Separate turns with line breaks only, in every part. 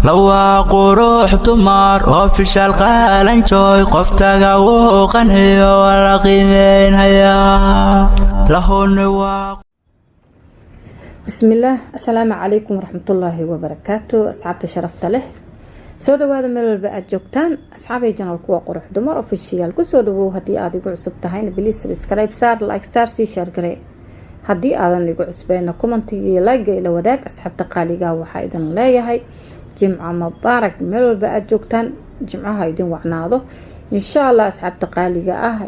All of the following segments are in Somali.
Lawaa qurux dumar official Qalanjooy, qoftaga wuu qanciyo, waa la qiimeynhayaa lahuni waa.
Bismillaah, assalaamu calaykum waraxmatullaahi wabarakaatu. Asxaabta sharafta leh, soo dhawaada meel walba aada joogtaan. Asxaabay, channelku waa Qurux Dumar Official. Kusoo dhawow. Haddii aada igu cusub tahayna, please subscribe saar, like saar, sii share garee. Haddii aadan igu cusbeyna, commentiga iyo like ila wadaag. Asxaabta qaaligaa, waxaa idin leeyahay jimco mubaarak. Meel walba aada joogtaan, jimcaha idin wacnaado, insha Allah. Asxaabta qaaliga ah,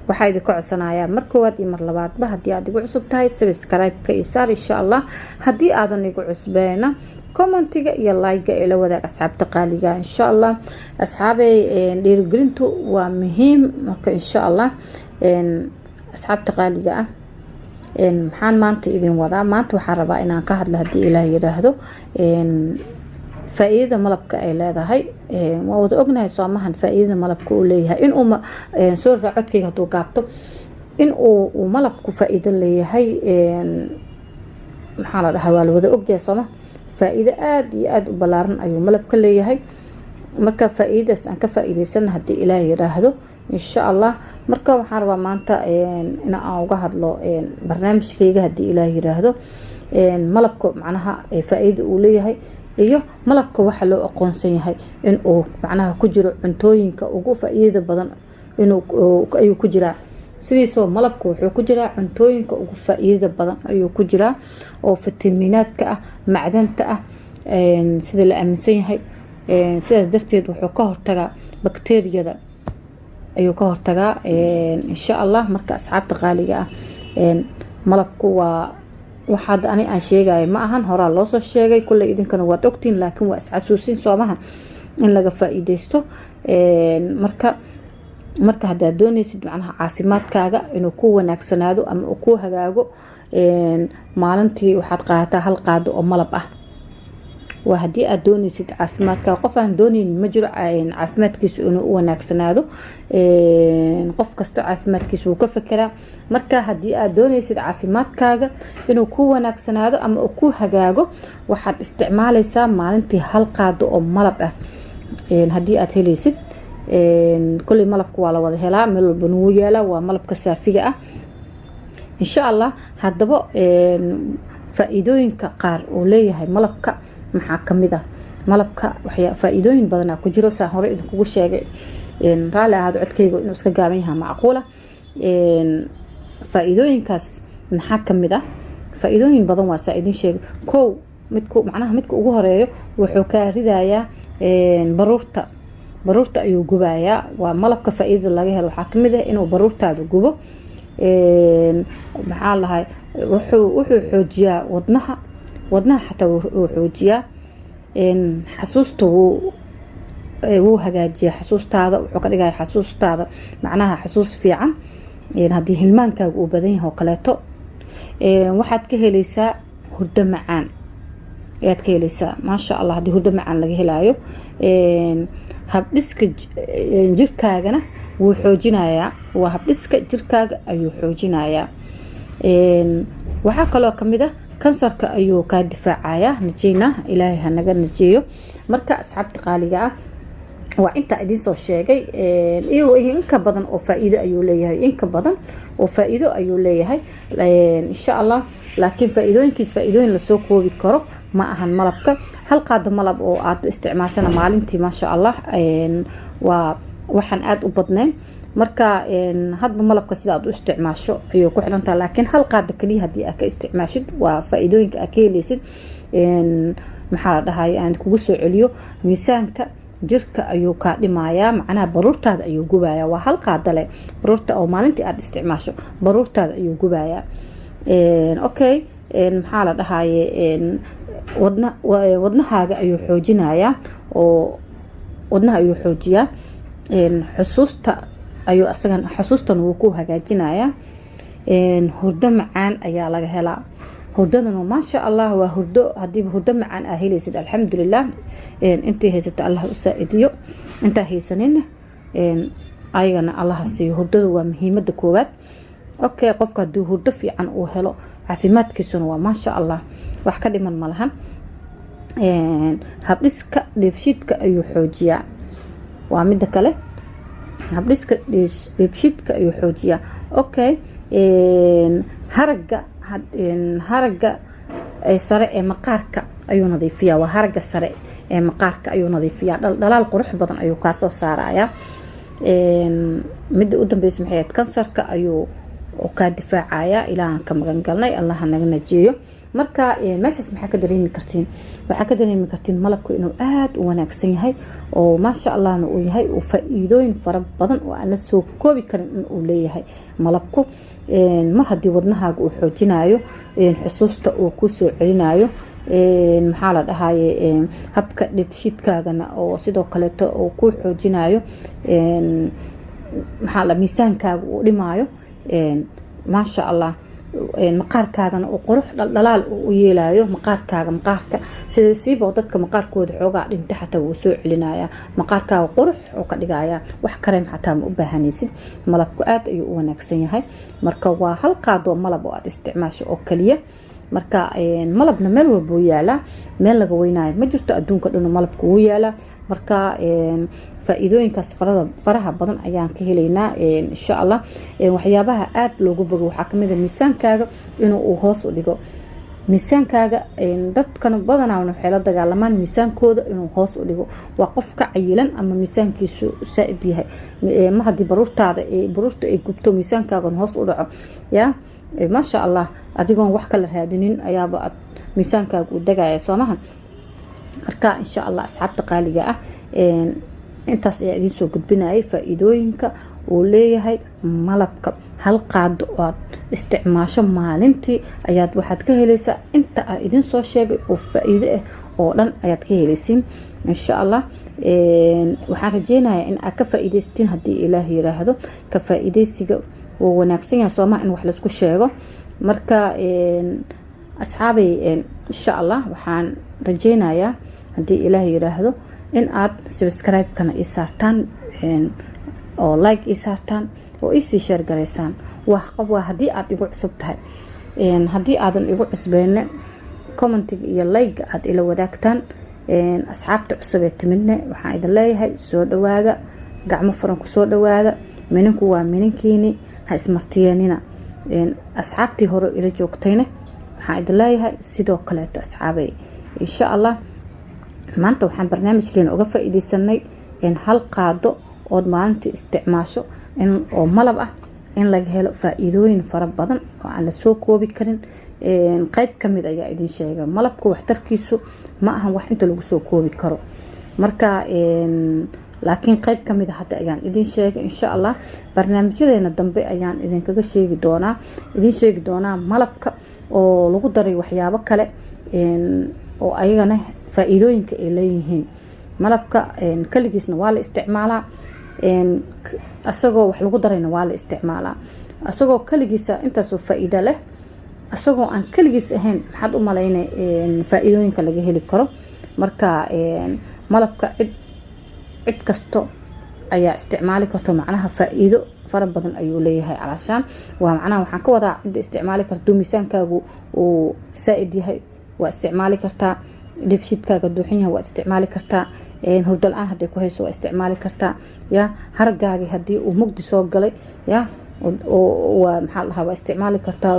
waxaa idinka codsanayaa mar koowaad iyo mar labaadba, haddii aada igu cusub tahay, subscribe-ka iyo saar, insha Allah. Haddii aadan igu cusbeyna, commentiga iyo like-ga ila wadaag, asxaabta qaaliga, insha Allah. Asxaabey, dhiirigelintu waa muhiim. Marka, insha Allah, asxaabta qaaliga ah, maxaan maanta idin wadaa? Maanta waxaan rabaa inaan ka hadlo, haddii Ilaah yidhaahdo, faa-iidada malabka ay leedahay. Waa wada ognahay soomahan faa-iidada malabka uu leeyahay, inuu soo raa codkayga hadduu gaabto, in uu malabku faa-iido leeyahay. Maxaa la dhahaa? Waa la wada ogyahay sooma? Faa-iido aada iyo aada u ballaaran ayuu malabka leeyahay. Marka faa-iidadaas aan ka faa-iideysana, haddii Ilaah yidhaahdo, insha Allah. Marka waxaan rabaa maanta in aan uga hadlo barnaamijkayga, haddii Ilaah yidhaahdo, malabka macnaha faa-iida uu leeyahay iyo malabka waxa loo aqoonsan yahay in uu macnaha ku jiro cuntooyinka ugu faa-iidada badan ayuu ku jiraa. Sidiisaba malabka wuxuu ku jiraa cuntooyinka ugu faa-iidada badan ayuu ku jiraa, oo fitamiinaadka ah, macdanta ah, sida la aaminsan yahay. Sidaas darteed wuxuu ka hortagaa bakteriyada ayuu ka hortagaa, insha Allah. Marka, asxaabta qaaliga ah, malabku waa waxaad ani aan sheegaya ma ahan, horaa loosoo sheegay kulley, idinkana waad ogtiin, laakiin waa isxasuusin soomaha in laga faa-iideysto. Marka haddaad dooneysid macnaha caafimaadkaaga inuu ku wanaagsanaado ama uu ku hagaago, maalintii waxaad qaadataa hal qaado oo malab ah. Waa haddii aad dooneysid caafimaadkaaga. Qof aan dooneynin ma jiro caafimaadkiisu inuu u wanaagsanaado. Qof kasta caafimaadkiisa wuu ka fekeraa. Marka haddii aad dooneysid caafimaadkaaga inuu ku wanaagsanaado ama uu ku hagaago, waxaad isticmaaleysaa maalintii hal qaado oo malab ah, haddii aad heleysid. Kolley malabka waa la wada helaa, meel walbana wuu yaalaa, waa malabka saafiga ah, insha Allah. Haddaba, faa-iidooyinka qaar uu leeyahay malabka maxaa kamid ah? Malabka faa-iidooyin badanaa ku jiro, saan hore idinkugu sheegay. Raalli ahaado, codkayga inuu iska gaaban yahay macquula. Faa-iidooyinkaas maxaa kamid ah? Faa-iidooyin badan waa saa idin sheegay. Kow, midku macnaha midka ugu horeeyo, wuxuu kaa ridayaa baruurta, baruurta ayuu gubayaa. Waa malabka faa-iidada laga helo waxaa kamid ah inuu baruurtaada gubo. Maxaa lahay, wuxuu xoojiyaa wadnaha, wadnaha xataa wuu xoojiyaa. Xasuusta wuu hagaajiyaa, xasuustaada wuxuu ka dhigaya xasuustaada macnaha xasuus fiican, haddii hilmaankaaga uu badan yahay oo kaleeto. Waxaad ka heleysaa hurdo macaan ayaad ka heleysaa, maasha Allah. Haddii hurdo macaan laga helaayo, habdhiska jirkaagana wuu xoojinayaa, waa habdhiska jirkaaga ayuu xoojinayaa. Waxaa kaloo kamid ah kansarka ayuu kaa difaacayaa. Najeyna, Ilaahay hanaga najeeyo. Marka, asxaabta qaaliga ah, waa intaa idiin soo sheegay iyo inka badan oo faa-iido ayuu leeyahay, inka badan oo faa-iido ayuu leeyahay, insha Allah. Laakiin faa-iidooyinkiis faa-iidooyin lasoo koobi karo ma ahan. Malabka, hal qaado malab oo aad isticmaashana maalintii, maasha Allah, waa waxaan aada u badnayn. Marka hadba malabka sida aad u isticmaasho ayuu ku xirantaha, laakiin hal qaada kaliya haddii aad ka isticmaashid, waa faa-iidooyinka aad ka heleysid. Maxaa la dhahay, aan kugu soo celiyo, miisaanka jirka ayuu kaa dhimayaa, macnaha baruurtaada ayuu gubayaa. Waa hal qaadale baruurta oo maalintii aada isticmaasho, baruurtaada ayuu gubayaa. Okay, maxaa la dhahaye, wadna wadnahaaga ayuu xoojinayaa, oo wadnaha ayuu xoojiyaa. Xusuusta ayuu asagan, xusuustan wuu ku hagaajinayaa. Hurdo macaan ayaa laga helaa. Hurdadana, maasha Allah, waa hurdo. Hadiiba hurdo macaan aa helaysid, alxamdulilah. Intii haysato Allah u saa-idiyo, intaa haysanina ayagana Allaha siiyo. Hurdadu waa muhiimada koowaad. Okay, qofka hadii hurdo fiican uu helo, caafimaadkiisuna waa maasha Allah, wax ka dhiman ma lahan. Habdhiska dheefshiidka ayuu xoojiyaa. Waa midda kale, habdhiska dheefshiidka ayuu xoojiyaa. Okay, haragga sare ee maqaarka ayuu nadiifiyaa. Waa haragga sare ee maqaarka ayuu nadiifiyaa, dhalaal qurux badan ayuu kaasoo saarayaa. Midda u dambeysa maxay ahayd? Kansarka ayuu kaa difaacaya. Ilaahan ka magan galnay, Allaha naga najiyo. Marka meeshaas maxaa ka dareemi kartiin? Waxaa ka dareemi kartiin malabku inuu aada u wanaagsan yahay oo maasha Allahna uu yahay, uu faa-iidooyin fara badan oo aan la soo koobi karin in uu leeyahay malabku. Mar haddii wadnahaaga uu xoojinayo, xusuusta uu kusoo celinayo, maxaa la dhahaye, habka dheefshiidkaagana oo sidoo kaleeto uu ku xoojinayo, maxaa la, miisaankaaga uu dhimaayo, maasha Allah, maqaarkaagana uu qurux dhaldhalaal u yeelayo maqaarkaaga, maqaarka sida siiba dadka maqaarkooda xoogaa dhinta xataa wuu soo celinaya, maqaarkaaga qurux oo ka dhigaya. Wax kareem xataa ma u baahanaysid. Malabku aad ayuu u wanaagsan yahay. Marka waa hal qaadoo malab oo aad isticmaasho oo kaliya. Marka malabna meel walbuu yaalaa, meel laga weynaayo ma jirto, adduunka dhanu malabku wuu yaalaa. Marka faa-iidooyinkaas faraha badan ayaan ka helaynaa, insha Allah. Waxyaabaha aada loogu bogo waxaa kamid a miisaankaaga inuu uu hoos u dhigo miisaankaaga. Dadkana badanaa waxay la dagaalamaan miisaankooda inuu hoos u dhigo. Waa qof ka cayilan ama miisaankiisu saa-id yahay. Mar haddii baruurtaada, baruurta ay gubto, miisaankaagan hoos u dhaco, ya maasha Allah, adigoon wax kala raadinin ayaaba aad miisaankaaga u degaya, soomaha? Marka insha Allah, asxaabta qaaliga ah, intaas ayaa idiin soo gudbinayay faa-iidooyinka uu leeyahay malabka. Hal qaado oo aad isticmaasho maalintii ayaad waxaad ka helaysaa inta aan idin soo sheegay oo faa-iido ah oo dhan ayaad ka helaysiin, insha Allah. Waxaan rajeynayaa in aad ka faa-iideystiin haddii Ilaah yiraahdo. Ka faa-iideysiga wuu wanaagsan yahay, soomaa, in wax laisku sheego. Marka asxaabay, insha Allah, waxaan rajeynayaa haddii Ilaah yiraahdo in aad subscribe-kana ii saartaan oo like ii saartaan oo iisii share garaysaan. Waa haddii aada igu cusub tahay. Haddii aadan igu cusbeyne, commentiga iyo like aada ila wadaagtaan. Asxaabta cusub ee timidne, waxaan idin leeyahay soo dhawaada, gacmo furan kusoo dhawaada. Mininku waa mininkiini, ha ismartiyeenina. Asxaabtii hore ila joogtayne, waxaan idin leeyahay sidoo kaleeto. Asxaabay, insha Allah, maanta waxaan barnaamijkeena uga faa-iideysanay hal qaado ood maalintii isticmaasho oo malab ah in laga helo faa-iidooyin fara badan oo aan lasoo koobi karin. Qeyb kamid ayaa idin sheega. Malabka waxtarkiisu ma ahan wax inta lagu soo koobi karo. Marka laakiin qeyb kamid a hadda ayaan idin sheegay. Insha Allah, barnaamijyadeena dambe ayaan idinkaga sheegi doonaa, idin sheegi doonaa malabka oo lagu daray waxyaabo kale oo ayagana faa-iidooyinka ay leeyihiin. Malabka kaligiisna waa la isticmaalaa, isagoo wax lagu darayna waa la isticmaalaa. Isagoo kaligiisa intaasoo faa-iida leh, isagoo aan kaligiis ahayn, maxaad u malayna faa-iidooyinka laga heli karo? Marka malabka cid kasto ayaa isticmaali karto, macnaha faa-iido fara badan ayuu leeyahay. Calaashaan waa macnaha waxaan ka wadaa cidda isticmaali karto. Miisaankaagu uu saa-id yahay, waa isticmaali kartaa. Dheefshiidkaaga duuxan yahay, waa isticmaali kartaa. Hurdo la-aan hadday ku hayso, waa isticmaali kartaa. Ya haragaagi haddii uu mugdi soo galay, ya waa maxaa dhahaa, waa isticmaali kartaa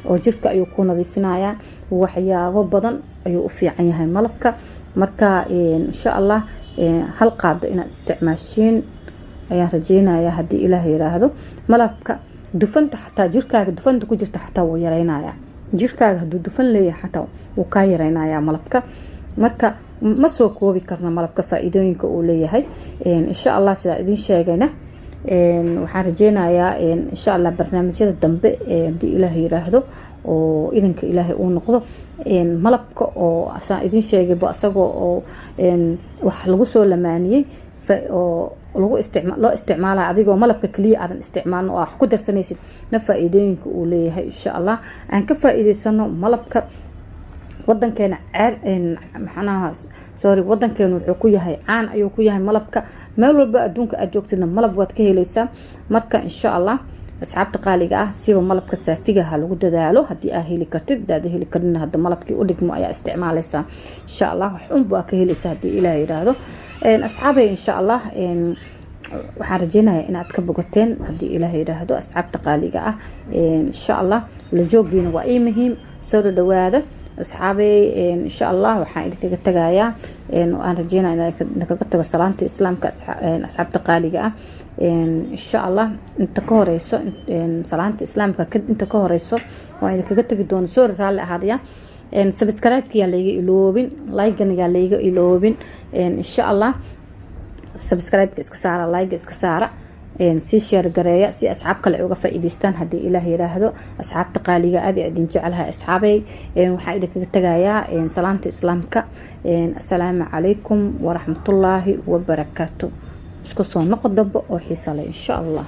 oo jirka ayuu ku nadiifinayaa. Waxyaabo badan ayuu u fiican yahay malabka. Marka insha Allah, hal qaado inaad isticmaashiin ayaan rajeynaya haddii Ilaah yiraahdo. Malabka dufanta xataa, jirkaaga dufanta ku jirta xataa wuu yareynaya. Jirkaaga hadduu dufan leeyahay xataa wuu kaa yareynaya malabka. Marka ma soo koobi karno malabka faa-iidooyinka uu leeyahay. Insha Allah, sidaa idin sheegayna, waxaan rajeynayaa insha Allah barnaamijyada dambe haddii Ilaah yiraahdo oo idinka Ilaahay uu noqdo, malabka oo saan idin sheegayba isagoo oo wax lagu soo lamaaniyey oo lagu isticma loo isticmaalaya, adigoo malabka kaliya aadan isticmaalin oo wax ku darsanaysid na, faa-iidooyinka uu leeyahay insha Allah aan ka faa-iideysano. Malabka wadankeena ceer, macnaha sorry, wadankeena wuxuu ku yahay caan ayuu ku yahay malabka. Meel walba adduunka aad joogtidna malab waad ka helaysaa. Marka insha Allah. Asxaabta qaaliga ah, siba malabka saafiga ha lagu dadaalo haddii aa heli kartid. Hadaad heli karin, hadda malabkii u dhigmo ayaa isticmaalaysaa, insha Allah. Wax unba ka helaysa haddii Ilaah yidhaahdo. Asxaabay, insha Allah waxaan rajeynayaa inaad ka bogateen haddii Ilaah yidhaahdo. Asxaabta qaaliga ah, insha Allah la joogiina waa ii muhiim. Soo dhadhawaada, asxaabey. Insha Allah waxaan idinkaga tagayaa, aan rajeynaya inaan idinkaga tago salaanta Islaamka, asxaabta qaaliga ah. Insha Allah inta ka horeyso salaanta Islaamka, inta ka horeyso waan idinkaga tagi doona. Sorry, raalli ahaadaya. Subscribe-ka yaa layga iloobin, like-gana yaa layga iloobin. Insha Allah subscribe-ka iska saara, like-ga iska saara, sii share gareeya si asxaab kale ay uga faa'iidaystaan haddii Ilaah yiraahdo. Asxaabta qaaliga, aad idin jecelahay, asxaabey. Waxaan idinkaga tagayaa salaanta Islaamka. Assalaamu calaykum waraxmatullaahi wabarakaatu. Isku soo noqo dambe oo xiisa leh, insha Allah.